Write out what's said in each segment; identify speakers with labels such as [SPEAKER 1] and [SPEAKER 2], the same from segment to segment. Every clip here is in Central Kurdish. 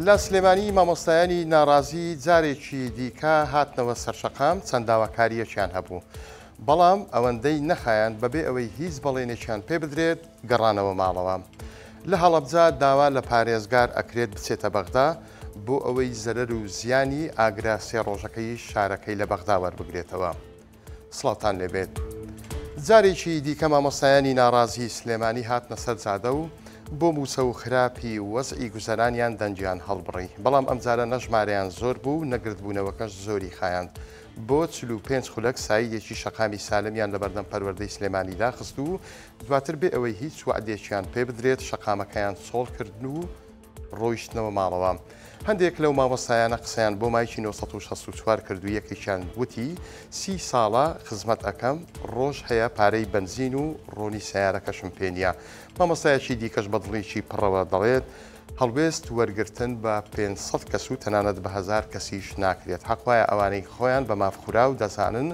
[SPEAKER 1] لە سلێمانی مامۆستایانی ناڕازی جارێکی دیکە هاتنەوە سەرشەقام، چەند داواکارییەکیان هەبوو، بەڵام ئەوەندەی نەخایاند بەبێ ئەوەی هیچ بەڵێنێکیان پێ بدرێت گەڕانەوە ماڵەوە. لە هەڵەبجە داوا لە پارێزگار ئەکرێت بچێتە بەغدا بۆ ئەوەی زەرەر و زیانی ئاگرە سێ ڕۆژەکەی شارەکەی لە بەغدا وەربگرێتەوە. سڵاوتان لێبێت. جارێکی دیکە مامۆستایانی ناڕازی سلێمانی هاتنە سەر جادە و بۆ مووچە و خراپی وەزعی گوزەرانیان دەنگیان هەڵبڕی، بەڵام ئەمجارە نە ژمارەیان زۆر بوو و نە گردبوونەوەکەش زۆری خایاند. بۆ 45 خولەک سایدێکی شەقامی سالمیان لەبەردەم پەروەردەی سلێمانی داخست و دواتر بێ ئەوەی هیچ وەعدێکیان پێ بدرێت شەقامەکەیان چۆڵ کردن و ڕۆیشتنەوە ماڵەوە. هەندێک لەو مامۆستایانە قسەیان بۆ مایکی 964 کرد و یەکێکیان وتی، 30 ساڵە خزمەت ئەکەم، ڕۆژ هەیە پارەی بەنزین و ڕۆنی سەیارەکەشم پێ نییە. مامۆستایەکی دیکەش بە دڵێکی پڕەوە دەڵێت، هەڵوێست وەرگرتن بە 500 کەس و تەنانەت بە 1000 کەسیش ناکرێت. حەق وایە ئەوانەی خۆیان بە مافخوراو دەزانن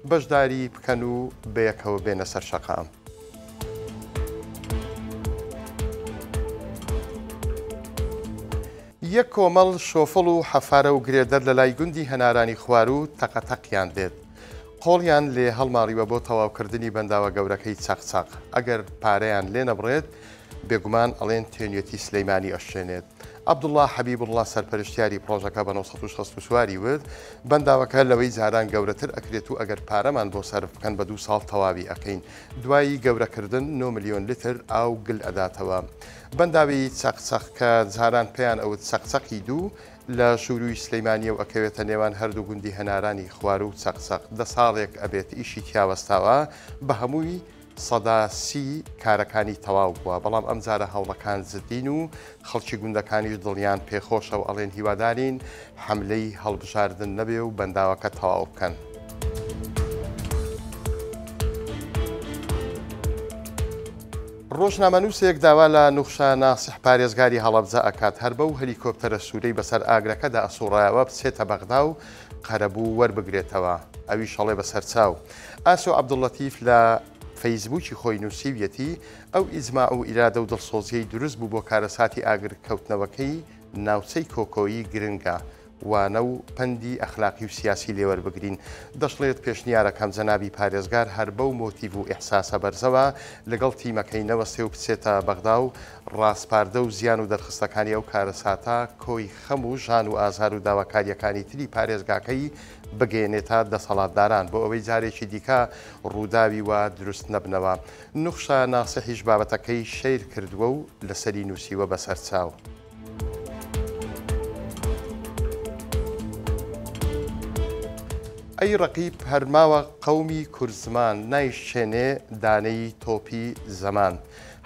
[SPEAKER 1] بەشداری بکەن و بەیەکەوە بێنە سەر شەقام. یەک کۆمەڵ شۆفڵ و حەفارە و گرێدەر لە لای گوندی هەنارانی خواروو تەقەتەقیان دێت. قۆڵیان لێ هەڵماڵیوە بۆ تەواوکردنی بەنداوە گەورەکەی چەقچەق. ئەگەر پارەیان لێ نەبڕێت، بێگومان ئەڵێن تێنوێتی سلەیمانی ئەشچێنێت. عەبدوڵڵا حەبیبوڵڵا سەرپەرشتیاری پڕۆژەکە بە 964 ی وت، بەنداوەکە لەوەی جاران گەورەتر ئەکرێت و ئەگەر پارەمان بۆ سەرف بکەن بە دوو ساڵ تەواوی ئەکەین. دوای گەورەکردن 9 ملیۆن لتر ئاو گل ئەداتەوە. بەنداوی چەقچەق کە جاران پێیان ئەوت چەقچەقی دوو، لە ژوورووی سلیمانییەو ئەکەوێتە نێوان هەردوو گوندی هەنارانی خواروو و چەقچەق. دە ساڵێک ئەبێت ئیشی تیا وەستاوە، بە هەمووی 30% کارەکانی تەواو بووە، بەڵام ئەمجارە هەوڵەکان جدین و خەڵکی گوندەکانیش دڵیان پێخۆشە و ئەڵێن هیوادارین حەملەی هەڵبژاردن نەبێ و بەنداوەکە تەواو بکەن. ڕۆژنامەنووسێک داوا لە نوخشە ناسح پارێزگاری هەڵەبجە ئەکات هەر بەو هەلیکۆپتەرە سوورەی بەسەر ئاگرەکەدا ئەسوڕایەوە بچێتە بەغدا و قەرەبوو وەربگرێتەوە، ئەویش ئەڵێ بەسەرچاو. ئاسۆ عەبدوللەتیف لە فەیسبووکی خۆی نووسیویەتی، ئەو ئیجماع و ئیرادە و دڵسۆزییەی دروست بوو بۆ کارەساتی ئاگرکەوتنەوەکەی ناوچەی کۆکۆیی گرنگە وانە و پەندی ئەخلاقی و سیاسی لێوەربگرین. دەشڵێت پێشنیارەکەم جەنابی پارێزگار هەر بەو مۆتیڤ و ئیحساسە بەرزەوە لەگەڵ تیمەکەی نەوەستێ و بچێتە بەغدا و ڕاسپاردە و زیان و دەرخستەکانی ئەو کارەساتە کۆی خەم و ژان و ئازار و داواکارییەکانی تری پارێزگاکەی بگەیەنێتە دەسەڵاتداران بۆ ئەوەی جارێکی دیکە ڕووداوی وا دروست نەبنەوە. نوخشە ناسحیش بابەتەکەی شەیر کردووە و لەسەری نووسیوە بەسەرچاو. ئەی ڕەقیب هەر ماوە قەومی کوردزمان نایشچێنێ دانەی تۆپی زەمان.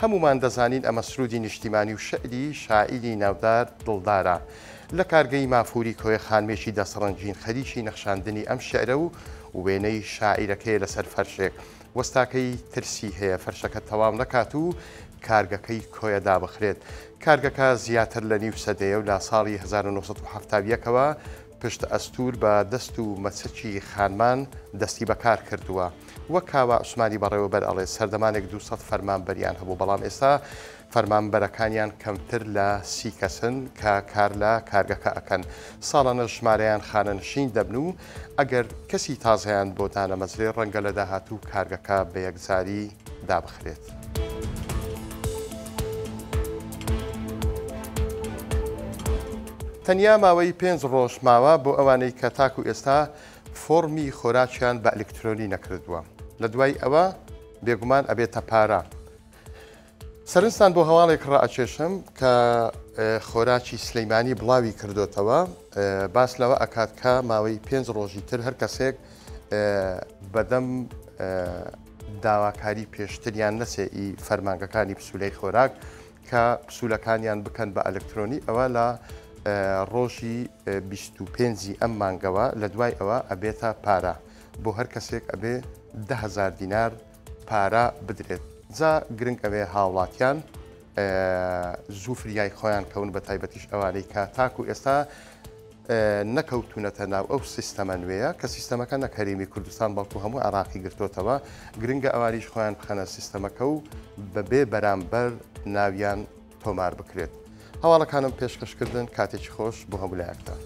[SPEAKER 1] هەموومان دەزانین ئەمە سروودی نیشتیمانی و شیعری شاعیری ناودار دڵدارە. لە کارگەی مافووری کۆیە خانمێکی دەستڕەنگین خەریکی نەخشاندنی ئەم شیعرە و وێنەی شاعیرەکەیە لەسەر فەرشێک. وەستاکەی ترسی هەیە فەرشەکە تەواو نەکات و کارگەکەی کۆیە دابخرێت. کارگەکە زیاتر لە نیو سەدەیە و لە ساڵی 1971 ەوە پشت ئەستوور بە دەست و مەچەکی خانمان دەستی بە کار کردووە. وەک کاوە عوسمانی بەڕێوەبەر ئەڵێت سەردەمانێک 200 فەرمانبەریان هەبوو بەڵام ئێستا فەرمانبەرەکانیان کەمتر لە 30 کەسن کە کار لە کارگەکە ئەکەن. ساڵانە ژمارەیان خانەنشین دەبن و ئەگەر کەسی تازەیان بۆ دانەمەزرێ ڕەنگە لە داهاتوو کارگەکە بە یەکجاری دابخرێت. تەنیا ماوەی پێنج ڕۆژ ماوە بۆ ئەوانەی کە تاکو ئێستا فۆڕمی خۆراکیان بە ئەلکترۆنی نەکردووە. لە دوای ئەوە بێگومان ئەبێتە پارە. سەرنجتان بۆ هەواڵێک ڕائەکێشم کە خۆراکی سلەیمانی بڵاوی کردوتەوە باس لەوە ئەکات کە ماوەی پێنج ڕۆژی تر هەر کەسێک بەدەم داواکاری پێشتریان نەچێ ئی فەرمانگەکانی پسوولەی خۆراک کە پسوولەکانیان بکەن بە ئەلکترۆنی ئەوە لە ڕۆژی 25 ئەم مانگەوە لە دوای ئەوە ئەبێتە پارە بۆ هەر کەسێک ئەبێ دههزار دینار پارە بدرێت جا گرنگ ئەوێ هاوڵاتیان زوو فریای خۆیان کەون بە تایبەتیش ئەوانەی کە تاکو ئێستا نەکەوتونەتە ناو ئەو سیستەمە نوێیە کە سیستەمەکە نەک هەرێمی کوردستان بەڵکو هەموو عێراقی گرتۆتەوە، گرنگە ئەوانیش خۆیان بخەنە سیستەمەکە و بەبێ بەرامبەر ناویان تۆمار بکرێت. هەواڵەکانم پێشکەشکردن کاتێکی خۆش بۆ هەموو لایەکتان.